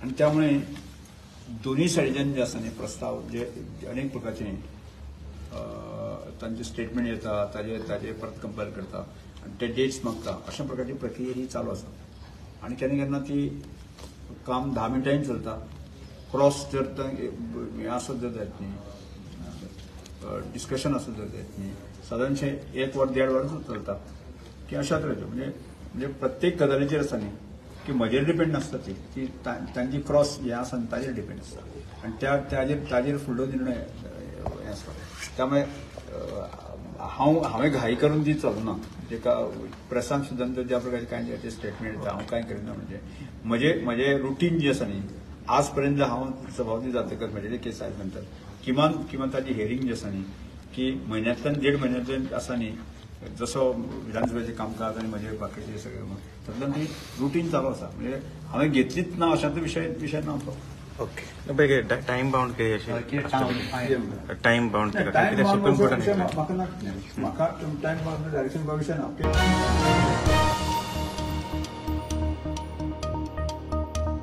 आनी त्यामुळे दोन्ही सायडीच्यान जे आसा न्ही प्रस्ताव जे अनेक प्रकारचे तांचे स्टेटमेंट येता, ताजे ताजे परत कंपेर करता आनी ते डेट्स मागता, अशा प्रकारची प्रक्रिया ही चालू आसा. आनी केन्ना केन्ना ती काम 10 मिनटांनी चलता, क्रॉस जर हें आसत जर जायत न्ही, डिस्कशन आसत जर जायत न्ही, सादारणशें 1 वर 1.5 वर चलता की अशा तरेच्यो. म्हणजे म्हणजे प्रत्येक गजालीचेर आसा न्ही की म्हजेर डिपेंड नासता, ती ती तांची क्रॉस हें आसा न्ही ताजेर डिपेंड आसता आनी त्या ताजेर ताजेर फुडलो निर्णय हें आसता. त्यामुळे हांव हांवें घाई करून ती चलना. जेका प्रेसान सुद्दां ज्या प्रकारचे कांय ते स्टेटमेंट येता हांव कांय करिना. म्हणजे म्हजे म्हजे रुटीन जी आसा न्ही आज पर्यंत हांव सभापती जातकच म्हजे केस आयले नंतर किमान किमान ताजी हियरींग जी आसा न्ही की म्हयन्यांतल्यान 1.5 म्हयन्यांतल्यान आसा न्ही, जसो विधानसभेचें कामकाज आनी म्हजे बाकीचे सगळे तातूंतल्यान ती रुटीन चालू आसा. म्हणजे हांवें घेतलीच ना अशांतलो विशय ना तो. ओके, टायम बाउंड कितें अशें टायम बाउंड कितें सुप्रीम कोर्टान म्हाका टायम बाउंड डायरेक्शन विशय ना.